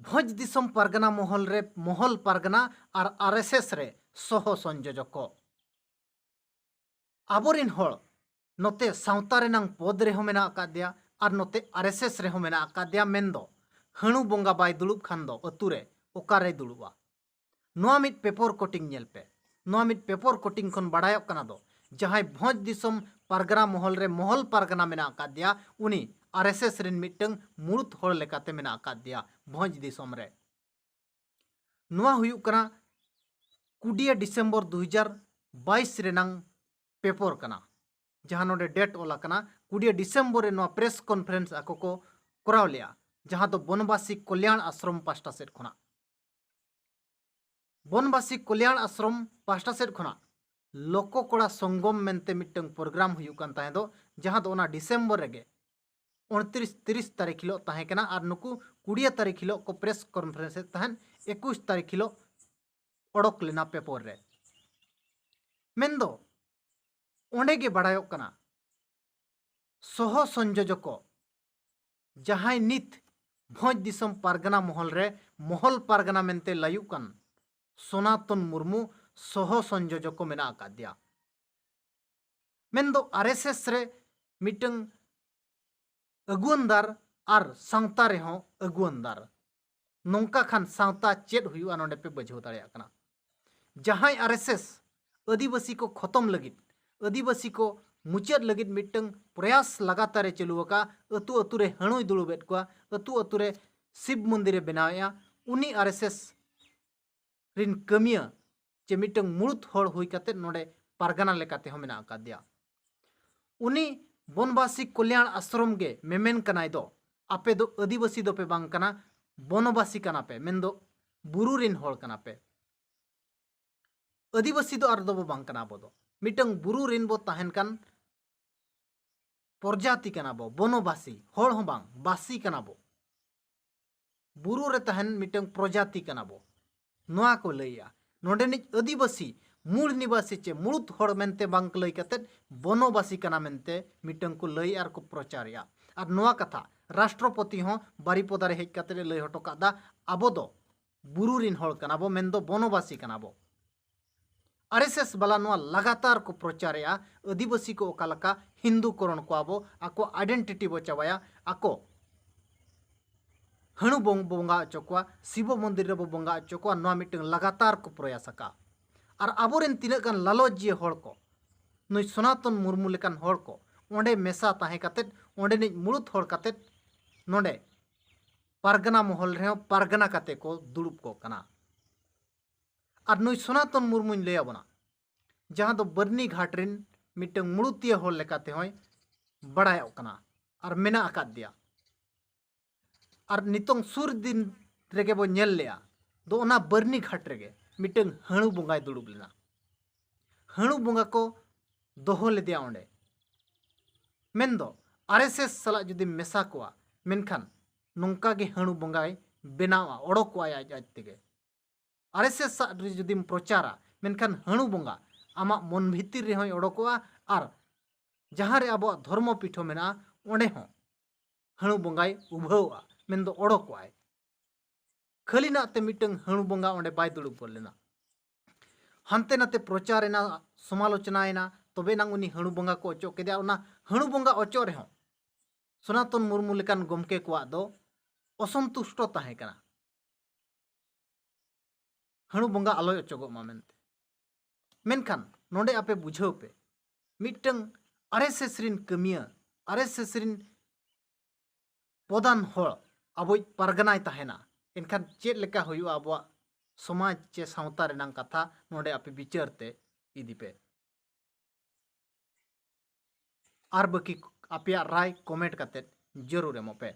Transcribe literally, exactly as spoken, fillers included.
ᱵᱷᱚᱸᱡᱽ ᱫᱤᱥᱚᱢ ᱯᱟᱨᱜᱟᱱᱟ ᱢᱚᱦᱚᱞ ᱨᱮ, ᱢᱚᱦᱚᱞ ᱯᱟᱨᱜᱟᱱᱟ ᱟᱨ ᱟᱨ ᱮᱥ ᱮᱥ ᱨᱮ ᱥᱚᱦᱚ ᱥᱚᱝᱡᱳᱡᱚᱠᱚ᱾ ᱟᱵᱚᱨᱤᱱ ᱦᱚᱲ ᱱᱚᱛᱮ ᱥᱟᱶᱛᱟ ᱨᱮᱱᱟᱝ ᱯᱚᱫᱽ ᱨᱮᱦᱚᱸ ᱢᱮᱱᱟᱜ ᱟᱠᱟᱫᱮᱭᱟ ᱟᱨ ᱱᱚᱛᱮ ᱟᱨ ᱮᱥ ᱮᱥ ᱨᱮᱦᱚᱸ ᱢᱮᱱᱟᱜ ᱟᱠᱟᱫᱮᱭᱟ, ᱢᱮᱱᱫᱚ ᱦᱟᱹᱬᱩ ᱵᱚᱸᱜᱟ ᱵᱟᱭ ᱫᱩᱲᱩᱵ ᱠᱷᱟᱱ ᱫᱚ ᱟᱹᱛᱩ ᱨᱮ ᱚᱠᱟᱨᱮᱭ ᱫᱩᱲᱩᱵᱼᱟ? ᱱᱚᱣᱟ ᱢᱤᱫ ᱯᱮᱯᱚᱨ ᱠᱚᱴᱤᱝ ᱧᱮᱞ ᱯᱮ, ᱱᱚᱣᱟ ᱢᱤᱫ ᱯᱮᱯᱚᱨ ᱠᱚᱴᱤᱝ ᱠᱷᱚᱱ ᱵᱟᱲᱟᱭᱚᱜ ᱠᱟᱱᱟ ᱫᱚ, ᱡᱟᱦᱟᱸᱭ ᱵᱷᱚᱸᱡᱽ ᱫᱤᱥᱚᱢ ᱯᱟᱨᱜᱟᱱᱟ ᱢᱚᱦᱚᱞ ᱨᱮ ᱢᱚᱦᱚᱞ ᱯᱟᱨᱜᱟᱱᱟ ᱢᱮᱱᱟᱜ ᱟᱠᱟᱫᱮᱭᱟ, ᱩᱱᱤ ᱟᱨ ᱮᱥ ᱮᱥ ᱨᱮᱱ ᱢᱤᱫᱴᱟᱝ ᱢᱩᱲᱩᱫ ᱦᱚᱲ ᱞᱮᱠᱟᱛᱮ ᱢᱮᱱᱟᱜ ᱟᱠᱟᱫᱮᱭᱟ ᱵᱷᱚᱸᱡᱽ ᱫᱤᱥᱚᱢ ᱨᱮ᱾ ᱱᱚᱣᱟ ᱦᱩᱭᱩᱜ ᱠᱟᱱᱟ ᱠᱩᱲᱤᱭᱟᱹ ᱰᱤᱥᱮᱢᱵᱚᱨ ᱫᱩ ᱦᱟᱡᱟᱨ ᱵᱟᱭᱤᱥ ᱨᱮᱱᱟᱝ ᱯᱮᱯᱚᱨ ᱠᱟᱱᱟ, ᱡᱟᱦᱟᱸ ᱱᱚᱰᱮ ᱰᱮᱴ ᱚᱞ ᱟᱠᱟᱱᱟ, ᱠᱩᱲᱤᱭᱟᱹ ᱰᱤᱥᱮᱢᱵᱚᱨ ᱨᱮ ᱱᱚᱣᱟ ᱯᱨᱮᱥ ᱠᱚᱱᱯᱷᱟᱨᱮᱱᱥ ᱟᱠᱚ ᱠᱚ ᱠᱚᱨᱟᱣ ᱞᱮᱜᱼᱟ, ᱡᱟᱦᱟᱸ ᱫᱚ ᱵᱚᱱᱵᱟᱥᱤ ᱠᱚᱞᱭᱟᱬ ᱟᱥᱨᱚᱢ ᱯᱟᱦᱴᱟ ᱥᱮᱫ ᱠᱷᱚᱱᱟᱜ᱾ ᱵᱚᱱᱵᱟᱥᱤ ᱠᱚᱞᱭᱟᱬ ᱟᱥᱨᱚᱢ ᱯᱟᱦᱴᱟ ᱥᱮᱫ ᱠᱷᱚᱱᱟᱜ ᱞᱳᱠᱚ ᱠᱚᱲᱟ ᱥᱚᱝᱜᱚᱢ ᱢᱮᱱᱛᱮ ᱢᱤᱫᱴᱟᱝ ᱯᱨᱳᱜᱨᱟᱢ ᱦᱩᱭᱩᱜ ᱠᱟᱱ ᱛᱟᱦᱮᱸ ᱫᱚ, ᱡᱟᱦᱟᱸ ᱫᱚ ᱚᱱᱟ ᱰᱤᱥᱮᱢᱵᱚᱨ ᱨᱮᱜᱮ ᱩᱱᱛᱨᱤᱥ ᱛᱤᱨᱤᱥ ᱛᱟᱹᱨᱤᱠᱷ ᱦᱤᱞᱳᱜ ᱛᱟᱦᱮᱸ ᱠᱟᱱᱟ ᱟᱨ ᱱᱩᱠᱩ ᱠᱩᱲᱤᱭᱟᱹ ᱛᱟᱹᱨᱤᱠᱷ ᱦᱤᱞᱳᱜ ᱠᱚ ᱯᱨᱮᱥ ᱠᱚᱱᱯᱷᱟᱨᱮᱱᱥ ᱮᱫ ᱛᱟᱦᱮᱸᱫ, ᱮᱠᱩᱥ ᱛᱟᱹᱨᱤᱠᱷ ᱦᱤᱞᱳᱜ ᱚᱰᱚᱠ ᱞᱮᱱᱟ ᱯᱮᱯᱚᱨ ᱨᱮ᱾ ᱢᱮᱱᱫᱚ ᱚᱸᱰᱮ ᱜᱮ ᱵᱟᱲᱟᱭᱚᱜ ᱠᱟᱱᱟ, ᱥᱚᱦᱚ ᱥᱚᱝᱡᱳᱡᱚᱠᱚ, ᱡᱟᱦᱟᱸᱭ ᱱᱤᱛ ᱵᱷᱚᱸᱡᱽ ᱫᱤᱥᱚᱢ ᱯᱟᱨᱜᱟᱱᱟ ᱢᱚᱦᱚᱞ ᱨᱮ ᱢᱚᱦᱚᱞ ᱯᱟᱨᱜᱟᱱᱟ ᱢᱮᱱᱛᱮ ᱞᱟᱹᱭᱩᱜ ᱠᱟᱱ ᱥᱚᱱᱟᱛᱚᱱ ᱢᱩᱨᱢᱩ ᱥᱚᱦᱚ ᱥᱚᱝᱡᱳᱡᱚᱠᱚ ᱢᱮᱱᱟᱜ ᱟᱠᱟᱫᱮᱭᱟ᱾ ᱢᱮᱱᱫᱚ ᱟᱨ ᱮᱥ ᱮᱥ ᱨᱮ ᱢᱤᱫᱴᱟᱝ ᱟᱹᱜᱩᱣᱟᱹᱱᱫᱟᱨ ᱟᱨ ᱥᱟᱶᱛᱟ ᱨᱮᱦᱚᱸ ᱟᱹᱜᱩᱣᱟᱹᱱᱫᱟᱨ᱾ ᱱᱚᱝᱠᱟ ᱠᱷᱟᱱ ᱥᱟᱶᱛᱟ ᱪᱮᱫ ᱦᱩᱭᱩᱜᱼᱟ, ᱱᱚᱰᱮ ᱯᱮ ᱵᱩᱡᱷᱟᱹᱣ ᱫᱟᱲᱮᱭᱟᱜ ᱠᱟᱱᱟ᱾ ᱡᱟᱦᱟᱸᱭ ᱟᱨ ᱮᱥ ᱮᱥ ᱟᱹᱫᱤᱵᱟᱹᱥᱤ ᱠᱚ ᱠᱷᱚᱛᱚᱢ ᱞᱟᱹᱜᱤᱫ, ᱟᱹᱫᱤᱵᱟᱹᱥᱤ ᱠᱚ ᱢᱩᱪᱟᱹᱫ ᱞᱟᱹᱜᱤᱫ ᱢᱤᱫᱴᱟᱝ ᱯᱨᱚᱭᱟᱥ ᱞᱟᱜᱟᱛᱟᱨ ᱮ ᱪᱟᱹᱞᱩ ᱟᱠᱟᱫᱼᱟ, ᱟᱹᱛᱩ ᱟᱹᱛᱩ ᱨᱮ ᱦᱟᱹᱬᱩᱭ ᱫᱩᱲᱩᱵᱮᱫ ᱠᱚᱣᱟ, ᱟᱹᱛᱩ ᱟᱹᱛᱩ ᱨᱮ ᱥᱤᱵ ᱢᱚᱱᱫᱤᱨ ᱮ ᱵᱮᱱᱟᱣᱮᱫᱼᱟ, ᱩᱱᱤ ᱟᱨ ᱮᱥ ᱮᱥ ᱨᱤᱱ ᱠᱟᱹᱢᱤᱭᱟᱹ ᱪᱮ ᱢᱤᱫᱴᱟᱝ ᱢᱩᱲᱩᱫ ᱦᱚᱲ ᱦᱩᱭ ᱠᱟᱛᱮ ᱱᱚᱰᱮ ᱯᱟᱨᱜᱟᱱᱟ ᱞᱮᱠᱟᱛᱮ ᱦᱚᱸ ᱢᱮᱱᱟᱜ ᱟᱠᱟᱫᱮᱭᱟ᱾ ᱩᱱᱤ ᱵᱚᱱᱵᱟᱥᱤ ᱠᱚᱞᱭᱟᱬ ᱟᱥᱨᱚᱢ ᱜᱮ ᱢᱮᱢᱮᱱ ᱠᱟᱱᱟᱭ ᱫᱚ, ᱟᱯᱮ ᱫᱚ ᱟᱹᱫᱤᱵᱟᱹᱥᱤ ᱫᱚᱯᱮ ᱵᱟᱝ ᱠᱟᱱᱟ, ᱵᱚᱱᱚᱵᱟᱥᱤ ᱠᱟᱱᱟ ᱯᱮ, ᱢᱮᱱᱫᱚ ᱵᱩᱨᱩ ᱨᱤᱱ ᱦᱚᱲ ᱠᱟᱱᱟ ᱯᱮ᱾ ᱟᱹᱫᱤᱵᱟᱹᱥᱤ ᱫᱚ ᱟᱨ ᱫᱚᱵᱚ ᱵᱟᱝ ᱠᱟᱱᱟ, ᱟᱵᱚ ᱫᱚ ᱢᱤᱫᱴᱟᱝ ᱵᱩᱨᱩ ᱨᱤᱱ ᱵᱚ ᱛᱟᱦᱮᱱ ᱠᱟᱱ ᱯᱨᱚᱡᱟᱛᱤ ᱠᱟᱱᱟ ᱵᱚ, ᱵᱚᱱᱚᱵᱟᱥᱤ, ᱦᱚᱲ ᱦᱚᱸ ᱵᱟᱝ, ᱵᱟᱥᱤ ᱠᱟᱱᱟ ᱵᱚ᱾ ᱵᱩᱨᱩ ᱨᱮ ᱛᱟᱦᱮᱱ ᱢᱤᱫᱴᱟᱝ ᱯᱨᱚᱡᱟᱛᱤ ᱠᱟᱱᱟ ᱵᱚ, ᱱᱚᱣᱟ ᱠᱚ ᱞᱟᱹᱭᱮᱜᱼᱟ᱾ ᱱᱚᱰᱮᱱᱤᱡ ᱟᱹᱫᱤᱵᱟᱹᱥᱤ, ᱢᱩᱲ ᱱᱤᱵᱟᱥᱤ ᱪᱮ ᱢᱩᱲᱩᱫ ᱦᱚᱲ ᱢᱮᱱᱛᱮ ᱵᱟᱝ ᱞᱟᱹᱭ ᱠᱟᱛᱮᱫ ᱵᱚᱱᱚᱵᱟᱥᱤ ᱠᱟᱱᱟ ᱢᱮᱱᱛᱮ ᱢᱤᱫᱴᱟᱝ ᱠᱚ ᱞᱟᱹᱭ ᱟᱨ ᱠᱚ ᱯᱨᱚᱪᱟᱨᱮᱜᱼᱟ᱾ ᱟᱨ ᱱᱚᱣᱟ ᱠᱟᱛᱷᱟ ᱨᱟᱥᱴᱨᱚᱯᱚᱛᱤ ᱦᱚᱸ ᱵᱟᱨᱤᱯᱚᱫᱟ ᱨᱮ ᱦᱮᱡ ᱠᱟᱛᱮ ᱮ ᱞᱟᱹᱭ ᱦᱚᱴᱚ ᱠᱟᱫᱟ, ᱟᱵᱚ ᱫᱚ ᱵᱩᱨᱩ ᱨᱤᱱ ᱦᱚᱲ ᱠᱟᱱᱟ ᱵᱚ, ᱢᱮᱱᱫᱚ ᱵᱚᱱᱚᱵᱟᱥᱤ ᱠᱟᱱᱟ ᱵᱚ᱾ ᱟᱨ ᱮᱥ ᱮᱥ ᱵᱟᱞᱟ ᱱᱚᱣᱟ ᱞᱟᱜᱟᱛᱟᱨ ᱠᱚ ᱯᱨᱚᱪᱟᱨᱮᱜᱼᱟ, ᱟᱹᱫᱤᱵᱟᱹᱥᱤ ᱠᱚ ᱚᱠᱟ ᱞᱮᱠᱟ ᱦᱤᱱᱫᱩ ᱠᱚᱨᱚᱱ ᱠᱚᱣᱟ ᱵᱚ, ᱟᱠᱚᱣᱟᱜ identity ᱵᱚ ᱪᱟᱵᱟᱭᱟ, ᱟᱠᱚ ᱦᱟᱹᱬᱩ ᱵᱚᱝ-, ᱵᱚᱸᱜᱟ ᱦᱚᱪᱚ ᱠᱚᱣᱟ, ᱥᱤᱵᱚ ᱢᱚᱱᱫᱤᱨ ᱨᱮᱵᱚ ᱵᱚᱸᱜᱟ ᱦᱚᱪᱚ ᱠᱚᱣᱟ, ᱱᱚᱣᱟ ᱢᱤᱫᱴᱟᱝ ᱞᱟᱜᱟᱛᱟᱨ ᱠᱚ ᱯᱨᱚᱭᱟᱥ ᱟᱠᱟᱫᱼᱟ᱾ ᱟᱨ ᱟᱵᱚᱨᱮᱱ ᱛᱤᱱᱟᱹᱜ ᱜᱟᱱ ᱞᱟᱞᱚᱪᱤᱭᱟᱹ ᱦᱚᱲ ᱠᱚ, ᱱᱩᱭ ᱥᱚᱱᱟᱛᱚᱱ ᱢᱩᱨᱢᱩ ᱞᱮᱠᱟᱱ ᱦᱚᱲ ᱠᱚ ᱚᱸᱰᱮ ᱢᱮᱥᱟ ᱛᱟᱦᱮᱸ ᱠᱟᱛᱮᱫ, ᱚᱸᱰᱮᱱᱤᱡ ᱢᱩᱲᱩᱫ ᱦᱚᱲ ᱠᱟᱛᱮᱫ ᱱᱚᱰᱮ ᱯᱟᱨᱜᱟᱱᱟ ᱢᱚᱦᱚᱞ ᱨᱮᱦᱚᱸ ᱯᱟᱨᱜᱟᱱᱟ ᱠᱟᱛᱮ ᱠᱚ ᱫᱩᱲᱩᱵ ᱠᱚᱜ ᱠᱟᱱᱟ᱾ ᱟᱨ ᱱᱩᱭ ᱥᱚᱱᱟᱛᱚᱱ ᱢᱩᱨᱢᱩᱧ ᱞᱟᱹᱭ ᱟᱵᱚᱱᱟ, ᱡᱟᱦᱟᱸ ᱫᱚ ᱵᱟᱹᱨᱱᱤ ᱜᱷᱟᱴ ᱨᱮᱱ ᱢᱤᱫᱴᱟᱝ ᱢᱩᱲᱩᱛᱤᱭᱟᱹ ᱦᱚᱲ ᱞᱮᱠᱟ ᱛᱮᱦᱚᱸᱭ ᱵᱟᱲᱟᱭᱚᱜ ᱠᱟᱱᱟ ᱟᱨ ᱢᱮᱱᱟᱜ ᱟᱠᱟᱫ ᱫᱮᱭᱟ᱾ ᱟᱨ ᱱᱤᱛᱚᱝ ᱥᱩᱨ ᱫᱤᱱ ᱨᱮᱜᱮ ᱵᱚ ᱧᱮᱞ ᱞᱮᱜᱼᱟ ᱫᱚ, ᱚᱱᱟ ᱵᱟᱹᱨᱱᱤ ᱜᱷᱟᱴ ᱨᱮᱜᱮ ᱢᱤᱫᱴᱟᱝ ᱦᱟᱹᱬᱩ ᱵᱚᱸᱜᱟᱭ ᱫᱩᱲᱩᱵ ᱞᱮᱱᱟ᱾ ᱦᱟᱹᱬᱩ ᱵᱚᱸᱜᱟ ᱠᱚ ᱫᱚᱦᱚ ᱞᱮᱫᱮᱭᱟ ᱚᱸᱰᱮ᱾ ᱢᱮᱱᱫᱚ ᱟᱨ ᱮᱥ ᱮᱥ ᱥᱟᱞᱟᱜ ᱡᱩᱫᱤᱢ ᱢᱮᱥᱟ ᱠᱚᱣᱟ, ᱢᱮᱱᱠᱷᱟᱱ ᱱᱚᱝᱠᱟ ᱜᱮ ᱦᱟᱹᱬᱩ ᱵᱚᱸᱜᱟᱭ ᱵᱮᱱᱟᱣᱟ, ᱚᱰᱚᱠᱚᱜᱼᱟᱭ ᱟᱡ ᱟᱡ ᱛᱮᱜᱮ᱾ ᱟᱨ ᱮᱥ ᱮᱥ ᱥᱟᱜ ᱨᱮ ᱡᱩᱫᱤᱢ ᱯᱨᱚᱪᱟᱨᱟ, ᱢᱮᱱᱠᱷᱟᱱ ᱦᱟᱹᱬᱩ ᱵᱚᱸᱜᱟ ᱟᱢᱟᱜ ᱢᱚᱱ ᱵᱷᱤᱛᱤᱨ ᱨᱮᱦᱚᱸᱭ ᱚᱰᱚᱠᱚᱜᱼᱟ, ᱟᱨ ᱡᱟᱦᱟᱸ ᱨᱮ ᱟᱵᱚᱣᱟᱜ ᱫᱷᱚᱨᱢᱚ ᱯᱤᱴᱷᱟᱹ ᱢᱮᱱᱟᱜᱼᱟ, ᱚᱸᱰᱮ ᱦᱚᱸ ᱦᱟᱹᱬᱩ ᱵᱚᱸᱜᱟᱭ ᱩᱵᱷᱟᱹᱣᱚᱜᱼᱟ, ᱢᱮᱱᱫᱚ ᱚᱰᱚᱠᱚᱜᱼᱟᱭ᱾ ᱠᱷᱟᱹᱞᱤ ᱱᱟᱜ ᱛᱮ ᱢᱤᱫᱴᱟᱝ ᱦᱟᱹᱬᱩ ᱵᱚᱸᱜᱟ ᱚᱸᱰᱮ ᱵᱟᱭ ᱫᱩᱲᱩᱵ ᱜᱚᱫ ᱞᱮᱱᱟ᱾ ᱦᱟᱱᱛᱮ ᱱᱟᱛᱮ ᱯᱨᱚᱪᱟᱨ ᱮᱱᱟ, ᱥᱚᱢᱟᱞᱳᱪᱚᱱᱟ ᱮᱱᱟ, ᱛᱚᱵᱮ ᱮᱱᱟᱝ ᱩᱱᱤ ᱦᱟᱹᱬᱩ ᱵᱚᱸᱜᱟ ᱠᱚ ᱚᱪᱚᱜ ᱠᱮᱫᱮᱭᱟ᱾ ᱚᱱᱟ ᱦᱟᱹᱬᱩ ᱵᱚᱸᱜᱟ ᱚᱪᱚᱜ ᱨᱮᱦᱚᱸ ᱥᱚᱱᱟᱛᱚᱱ ᱢᱩᱨᱢᱩ ᱞᱮᱠᱟᱱ ᱜᱚᱢᱠᱮ ᱠᱚᱣᱟᱜ ᱫᱚ ᱚᱥᱚᱱᱛᱩᱥᱴᱚ ᱛᱟᱦᱮᱸ ᱠᱟᱱᱟ, ᱦᱟᱹᱬᱩ ᱵᱚᱸᱜᱟ ᱟᱞᱚᱭ ᱚᱪᱚᱜᱚᱜ ᱢᱟ ᱢᱮᱱᱛᱮ᱾ ᱢᱮᱱᱠᱷᱟᱱ ᱱᱚᱰᱮ ᱟᱯᱮ ᱵᱩᱡᱷᱟᱹᱣ ᱯᱮ, ᱢᱤᱫᱴᱟᱝ ᱟᱨ ᱮᱥ ᱮᱥ ᱨᱤᱱ ᱠᱟᱹᱢᱤᱭᱟᱹ, ᱟᱨ ᱮᱥ ᱮᱥ ᱨᱤᱱ ᱯᱚᱫᱟᱱ ᱦᱚᱲ ᱟᱵᱚᱭᱤᱡ ᱯᱟᱨᱜᱟᱱᱟᱭ ᱛᱟᱦᱮᱱᱟ, ᱮᱱᱠᱷᱟᱱ ᱪᱮᱫ ᱞᱮᱠᱟ ᱦᱩᱭᱩᱜᱼᱟ ᱟᱵᱚᱣᱟᱜ ᱥᱚᱢᱟᱡᱽ ᱪᱮ ᱥᱟᱶᱛᱟ ᱨᱮᱱᱟᱜ ᱠᱟᱛᱷᱟ, ᱱᱚᱰᱮ ᱟᱯᱮ ᱵᱤᱪᱟᱹᱨ ᱛᱮ ᱤᱫᱤ ᱯᱮ᱾ ᱟᱨ ᱵᱟᱹᱠᱤ ᱟᱯᱮᱭᱟᱜ ᱨᱟᱭ comment ᱠᱟᱛᱮᱫ ᱡᱟᱹᱨᱩᱲ ᱮᱢᱚᱜ ᱯᱮ᱾